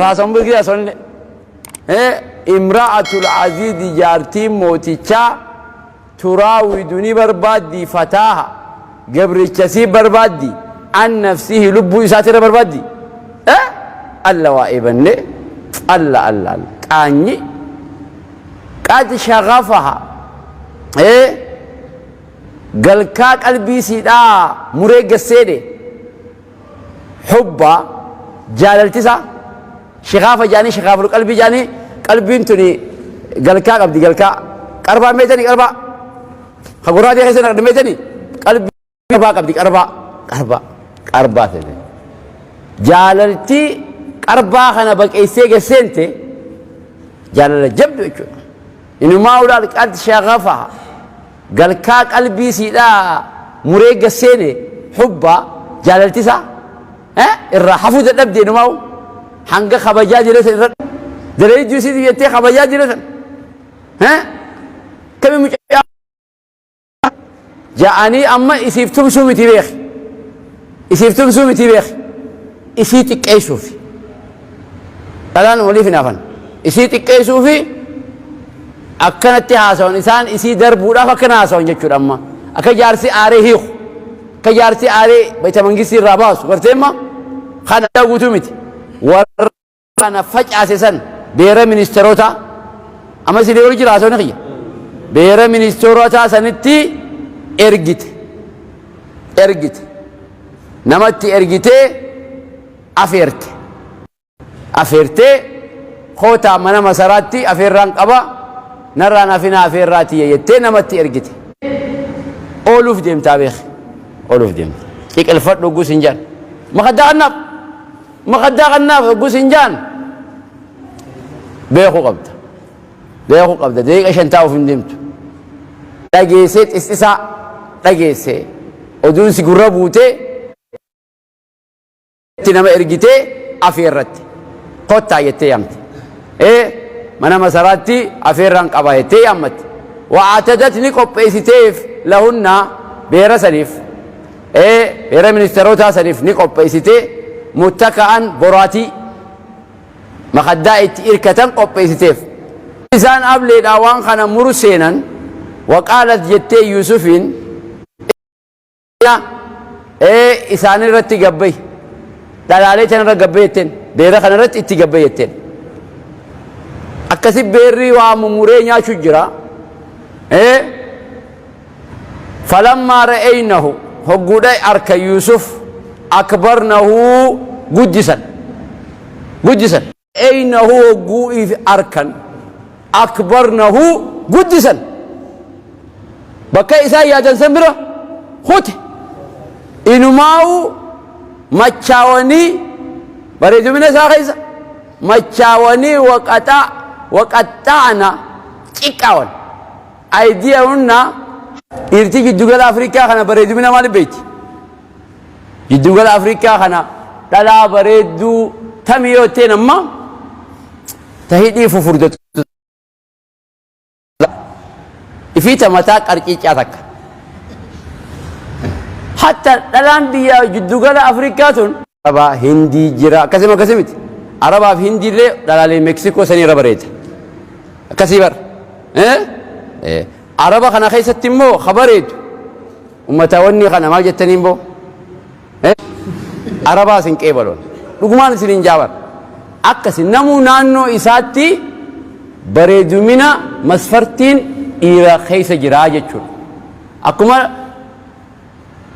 Haasawamu beekii haasawani imra'atul aziizi jaartiin mootichaa turaawidu ni barbaaddi fataaha gabricha sii barbaaddi an nafsihi lubbuu isaatirra barbaaddi. Alla waa eebanne, alla alla alla qaanyi qad shagafaha galkaa qalbii siidhaa muree gasseedhe hubba jaalaltisa shikaafa jaanii shikaaful qalbii jaanii. Qalbiin tuni galkaa qabdi, galkaa qarbaa meetanii, qarbaa ka gurraatee keessa naqdi meetanii, qalbii qarbaa qabdi, qarbaa qarbaa qarbaa ta'e jaalalti qarbaa kana baqeessee gasseente jaalala jabdu jechuudha. Inumaa ulaal qad shagafaha galkaa qalbii siidhaa muree gasseene hubba jaalaltisa irraa hafuu dadhabde. Inumaa hanga kabajaa jira san irra dareejjuu isii jettee kabajaa jira san kami mucaa ja'anii amma isiif tumsuu miti beeki, isiif tumsuu miti beeki, isii xiqqeessuufi dhalaan waliif hinaafan, isii xiqqeessuufi akkanatti haasawan. Isaan isii darbuudhaaf akkana haasawan jechuudha. Amma akka jaarsi aaree hiiku, akka jaarsi aaree bayta mangistii irraa baasu garteemma kana guutuu miti. Warra kana facaase san beera ministeerota amma isin wal jira haasawni kiyya beera ministeerota sanitti ergite, ergite namatti ergitee afeerte, afeertee kootaa mana masaraatti afeerraan qaba, narraan hafina afeerraa tiyya jettee namatti ergite. Ooluuf deemtaa beeki, ooluuf deemta. Ciqilfadhu gus hin jaan, makaddaa kannaaf, makaddaa kannaaf gus hin jaan. Beekuu qabda, beekuu qabda. Daqiiqa 5 taa'uuf hin deemtu. Dhageessee xisxisaa dhageessee oduun si gurra buutee itti nama ergitee afeerratte, kottaa jettee yaamte. Mana masaraatti afeerraan qaba jettee yaammatte. Wa'atadat ni qopheessiteef lahunna beera saniif, beera ministeerotaa saniif ni qopheessitee muttaka'an boraatii makaddaa itti irkatan qopheessiteef. Isaan ableedhaa waan kana muru seenan. Waqaalat jettee Yuusufiin isaan irratti gabbayi, dhalaalee tanarra gabbayi jetteen, beera kanarratti itti gabbayi jetteen. Akkasi beerri waa mummuree nyaachuu jira. Falammaa ra'aynahu hogguudha arka Yuusuf akbarnahu guddisan, guddisan. Ra'aynahu hogguu if arkan akbarnahu guddisan, bakka isaan yaadan san bira kute. Inumaa'u machaawanii bareedumina isaa keessa machaawanii waqaxxa'ana ciqqaawan aydiyahunna. Dhiirti jiddugala Afrikaa kana bareedumina maaliif beekti? Jiddugala Afrikaa kana dhalaa bareedduu tami yoo ta'e amma ta hidhii fufurdatu ifii ta mataa qarciicaa takka. Hatta dhalaan biyya jiddugala Afrikaa tun Arabaa Hindii jira, akkasuma akkasii miti. Arabaaf Hindii illee dhalaalee Meeksikoo sanii irra bareeda. Akkasii bar. Araba kana keessatti immoo ka bareedu ummataawwanni kana maal jettanii immoo Arabaa isin qeebaloon dhugumaan isin hin jaabar. Akkasi namuu naannoo isaatti bareedumina masfartiin dhiira keessa jiraa jechuudha. Akkuma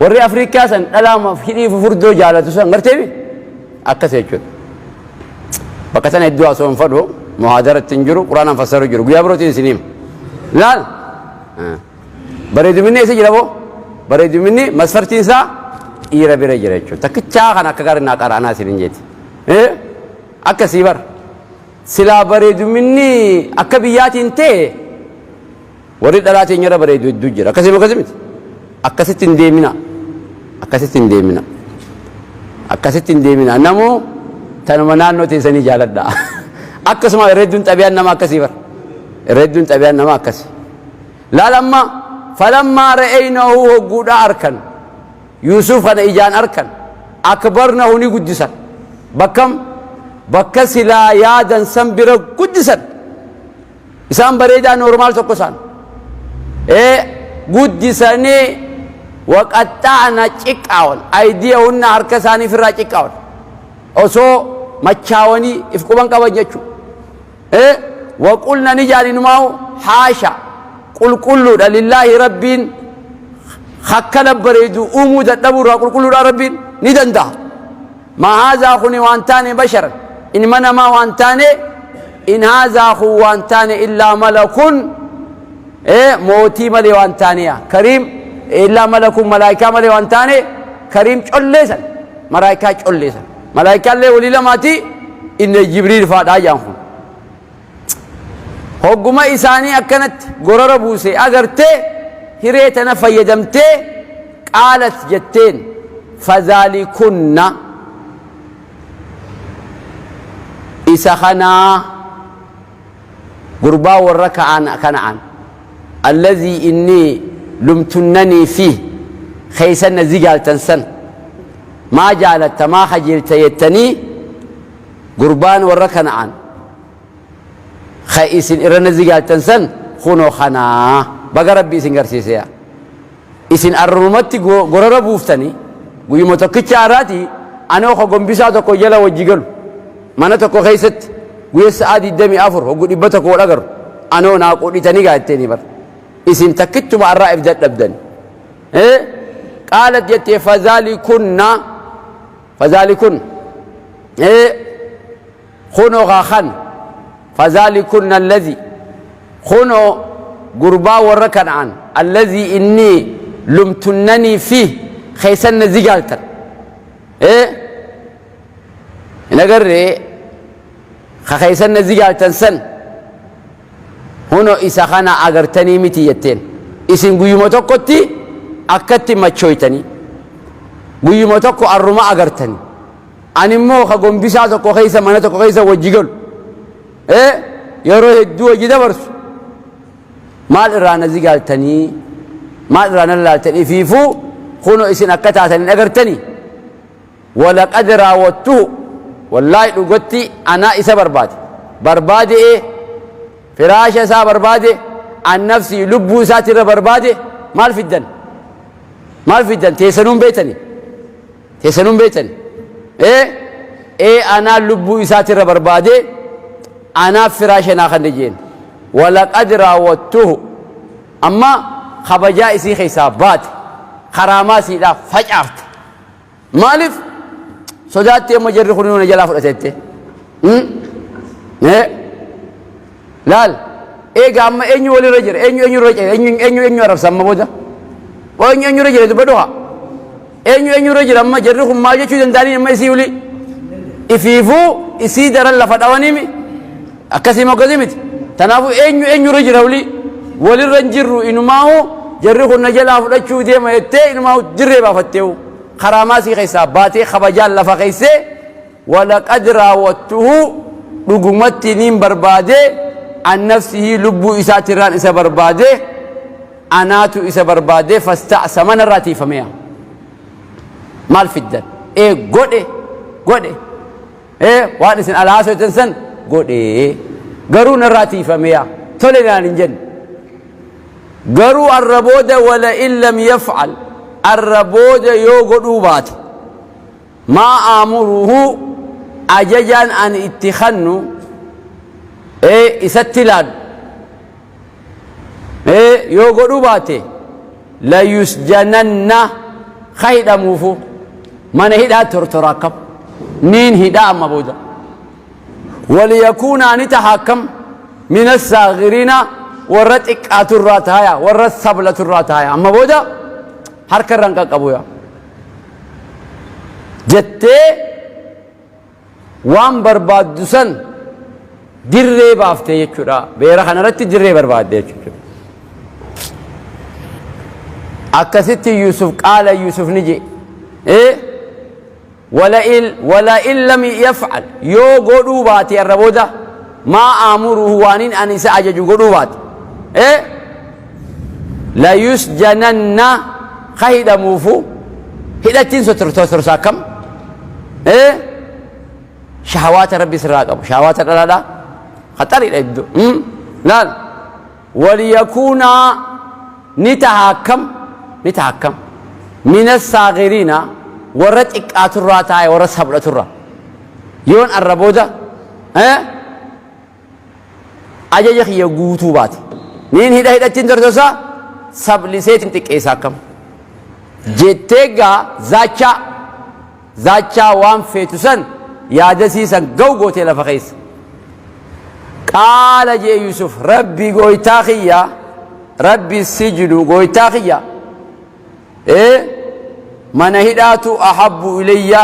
warri Afrikaa san dhalaa hidhii fufurdoo jaalatu san garteemi akkas jechuudha. Bakka sana hedduu haasoo hin fadhu, muhaadaratti hin jiru, quraanaan fassaru jiru, guyyaa birootiin isin hima. Laal bareeduminni eessa jira boo? Bareeduminni masfartiin isaa dhiira bira jira jechuudha. Takkichaa kan akka gaarii naa qara'anaa isin hin jeeti. Akkasii bar silaa bareeduminni akka biyyaatiin ta'e warri dhalaa teenyarra bareedu hedduu jira. Akkasii akkasii miti. Akkasitti hin deemina. Akkasitti hin deemina. Akkasitti hin deemina. Namuu tanuma naannoo teessanii jaaladha. Akkasuma herreedduun xabiyaan nama akkasii bara. Herreedduun xabiyaan nama akkasii. Laal amma falammaa ra'aynahu hogguudha arkan. Yuusuf kana ijaan arkan. Akbarnahu ni guddisan. Bakkam Bakka silaa yaadan san bira guddisan. Isaan bareedaa normaal tokko isaan. Ee guddisanii waqaxxa'ana ciqqaawan aydiyahunna harka isaanii firraa ciqqaawan osoo machaawanii if quban qaban jechuu. Ee waqulna ni jaan inumaahu haasha qulqulluudha lillaahi rabbiin hakkana bareedu uumuu dadhabuurraa qulqulluudha rabbiin ni danda'a. Ma haazaa kuni waan taane basharan ilma namaa waan taane in haazaa kun waan taane illaa malakun mootii malee waan taaneya kariim illaa malakun malaayikaa malee waan taane kariim colleesan malaayikaa colleesan malaayikaallee walii lamaati inna jibriil faadhaa jaan kun hogguma isaanii akkanatti gorora buuse agartee hiree tana fayyadamtee qaalat jetteen fadhaalikunna isa kanaa gurbaa warra ka'an kana'an alladhii inni lumtunnanii fi keeysan na zigaaltan san maa jaalatta maa kajeelta jettanii gurbaan warra kana'an ka isin irra na zigaaltan san kunoo kanaa baga rabbi isin garsiiseya isin arrumatti gorora buuftanii guyyuma tokkicha har'aati anoo ka gombisaa tokko jala wajji galu mana tokko keessatti guyya sa'aa 24 hoggu 100 wal agarru anoo naa qudhitanii gaa jetteeni bar isin takkichuma har'aa if dadhabdan qaalat jettee fadhaalikunna fadhaalikun kunoo kaa kan fadhaalikunna alladhi kunoo gurbaa warra kana'an alladhii inni lumtunnanii fi keessan na zigaaltan hin agarree ka keessan na zigaaltan san huno isa kana agartanii miti jetteen isin guyyuma tokkotti akkatti machooytanii guyyuma tokko arruma agartanii ani immoo ka gombisaa tokko keessa mana tokko keessa wajji galu yeroo hedduu wajji dabarsu maal irraa na zigaaltanii maal irraa na laaltanii ifiifuu kuno isin akka taatan hin agartanii walaqad raawwattuhu wallaahi dhugatti anaa isa barbaade barbaade firaasha isaa barbaade an nafsii lubbuu isaatirra barbaade maal fiddan maal fiddan teessanuun beektanii Teessanuun beektan. Ee ee anaa lubbuu isaatirra barbaade anaaf firaasha naa kanne jeen. Walaqad raawwattuhu amma kabajaa isii keessaa baate karaamaa isiidhaa facaafte. Maaliif sodaattee amma jarri kun na jalaa fudhatette. Ee laal eega amma eenyu walirra jira eenyu eenyu irra jira eenyu eenyu eenyu arrabsa amma booda. Eenyu eenyu irra jira dubbadhu haa. Eenyu eenyu irra jira amma jarri kun maal jechuu danda'anii amma isii olii ifiifuu isii daran lafa dhawaniimi akkasii moo akkasii miti tanaafuu eenyu eenyu irra jira olii walirra hin jirru inumaahu jarri kun na jalaa fudhachuu deema jettee inumaahu dirree baafatteehu karaamaa isii keessaa baatee kabajaan lafa keessee walaqad raawwattuhu dhugumatti niin barbaade an nafsihii lubbuu isaatirraan isa barbaade anaatu isa barbaadee fasta'sama narraa tiifameya maal fiddan ee godhe godhe ee waan isin alaa haasoytan san godhe garuu narraa tiifameya tole naan hin jenne garuu arra booda wala in lam yaf'al arra booda yoo godhuu baate maa aamuruhu ajajaan ani itti kannu ee isatti laadhu Ee yoo godhuu baate layusjananna ka hidhamuufu mana hidhaa tortora akkam niin hidhaa amma booda waliyakuunaa ni taha akkam mina saagiriina warra xiqqaaturraa tahaya warra sablaturraa tahaya amma booda harka irra hin qaqqabuya jettee waan barbaaddu san dirree baafte jechuudha. Beera kanarratti dirree barbaadde jechuudha. Akkasitti Yuusuf qaala Yuusuf ni jedhe. Wala in lam yaf'al yoo godhuu baate irra booda maa aamuruhu waanin ani isa ajaju godhuu baate. La yusjananna ka hidhamuufu hidhattiin sotorsa akkam. Shahawaata Rabbi sirraa qabu. Shahawaata dhalaadha. Khaxariidha iddoo. Laal. Waliyakuunaa ni taha akkam ni taha akkam mina saagiriina warra xiqqaaturraa taa'e warra sabdhaturraa yoon arra booda ajaja kiyya guutuu baate niin hidha hidhattiin tortorsaa sabliseetiin xiqqeessa akkam jettee gaa zaachaa zaachaa waan feetu san yaadasii san ga'u gootee lafa keessa. Qaala jee Yusuf rabbi gooytaa kiyya rabbi sijnu gooytaa kiyya ee mana hidhaatu ahabbu ilayya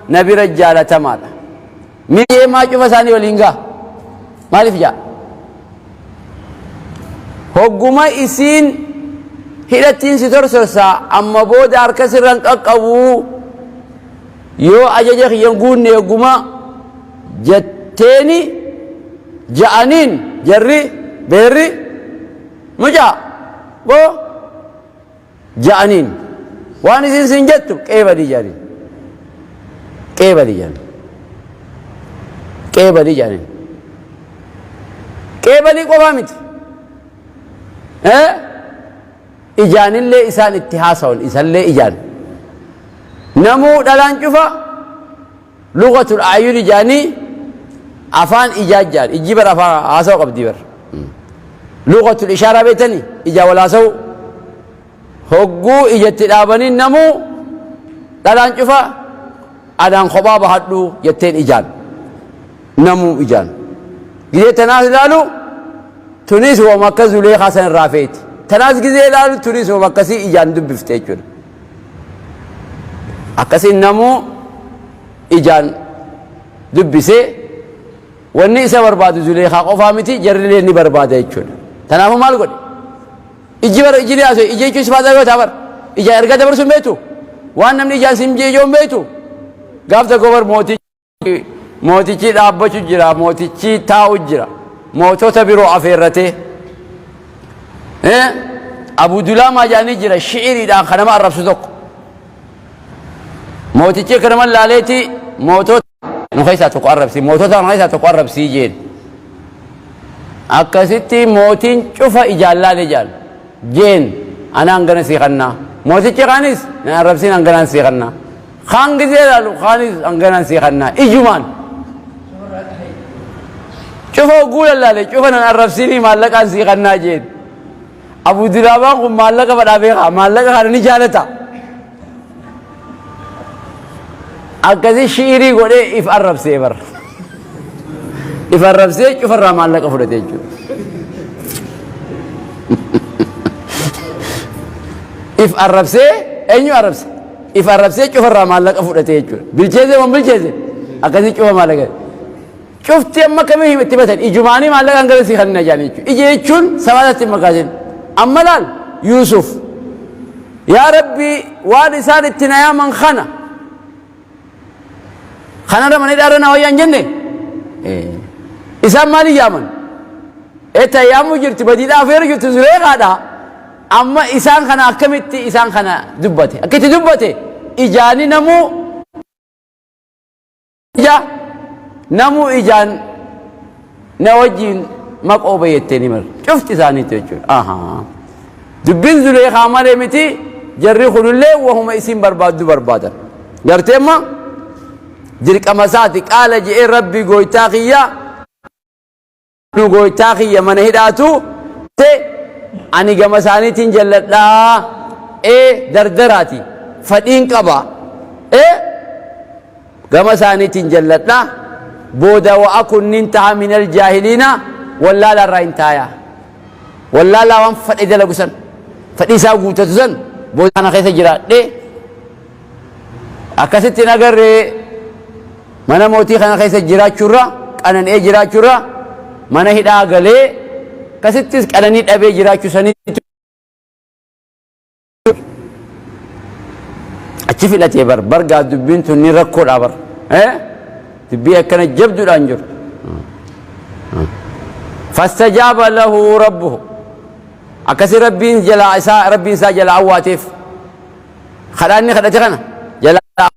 na bira jaalatamaadha. Mee maa cufa isaanii waliin gaa maaliif jaa hogguma isiin hidhattiin si torsorsaa amma booda harka sirran qaqqabuu yoo ajaja kiyyan guunne hogguma jetteeni ja'aniin jarri beerri mucaa boo ja'aniin waan isin sin jettu qeebalii jedhaniin qeebalii jedhaniin qeebalii jedhaniin qeebalii qofaa miti ijaanillee isaan itti haasawan isallee ijaan namuu dhalaan cufa lugatul ayun ijaanii afaan ijaa jaan ijji bar afaan haasawa qabdii bar lugatul ishaaraa beektani ijaa wal haasawu hogguu ijatti dhaabanii namuu dhalaan cufa anaan kophaa bahadhu jetteen ijaan namuu ijaan gizee tanaas ilaalu tunis wama akka Zuleekaa san irraa feeti tanaas gizee ilaalu tunis wama akkasii ijaan dubbifte jechuudha akkasiin namuu ijaan dubbisee wanni isa barbaadu Zuleekaa qofaa miti jarrillee ni barbaada jechuudha tanaafuu maal godhe Ijji bara ijji ni haasa'e ija jechuun sifaata yoo ta'a bara ijaan ergaa dabarsuun beektu waan namni ijaan siin jeejoon beektu gaaf tokko bar mootichi mootichi dhaabbachuu jira mootichi taa'u jira mootota biroo afeerratee Abu Dulaamaa jedhanii jira shi'iriidhaan kan nama arrabsu tokko mootichi akka nama laaleeti mootota nu keessaa tokko arrabsi mootota nu keessaa tokko arrabsii jeen akkasitti mootiin cufa ijaan laale jaan jeen ana hangana sii kannaa mootichi kaanis nan arrabsiin hanganaan sii kannaa kaan gizee laalu kaanis hanganaan sii kannaa ijumaan cufa hogguu lallaale cufa nan arrabsiinii maallaqaan sii kannaa jeen Abu Dulaabaan kun maallaqa fadhaa beekaa maallaqa kana ni jaalata akkasii shi'irii godhee if arrabsee bar if arrabsee cufarraa maallaqa fudhate jechuudha. If arrabsee eenyu arrabse if arrabsee cufarraa maallaqa fudhate jechuudha. Bilcheese moo bilcheese akkasii cufa maallaqa cufti amma kamii itti batan ijumaanii maallaqa hangana sii kanna jedhan jechuudha. Ija jechuun sabaatatti hin makaasin. Amma laal Yuusuf yaa Rabbi waan isaan itti na yaaman kana kanarra mana hidhaarra na wayyaa hin jenne isaan maaliin yaaman eta yaamuu jirti badiidhaa afeeru jirti Zuleekaadha amma isaan kana akkamitti isaan kana dubbate akka itti dubbate ijaani namuu ija namuu ijaan na wajjiin maqoo bayyettee ni mara cufti isaaniitu jechuudha. Ahaa. Dubbiin Zuleekaa malee miti jarri kunillee wahuma isiin barbaaddu barbaadan. Gartee amma dirqama isaati qaala je'ee rabbi gooytaa kiyya nu gooytaa kiyya mana hidhaatu te ani gama isaaniitiin jalladhaa ee dardaraati fadhiin qaba ee gama isaaniitiin jalladha booda wa akun nin taha minal jaahiliina wallaala irraa hin taaya wallaalaa waan fadhe dalagu san fadhii isaa guutatu san booda kana keessa jiraadhe Akkasitti hin agarree mana mootii kana keessa jiraachuurra qanani'ee jiraachuurra mana hidhaa galee akkasittis qananii dhabee jiraachuu sanitti achi filatee bar bargaa dubbiin tun ni rakkoodha bar dubbii akkana jabduudhaan jiru. Fastajaaba lahu rabbuhu akkasi rabbiin jalaa isaa rabbiin isaa jalaa awwaateef. Kadhaa inni kadhate kana jalaa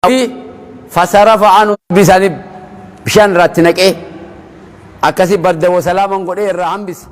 fi fasarafa anu rabbi isaanii Bishaan irraa itti naqee akkasi barda wa salaaman godhee irraa hambise.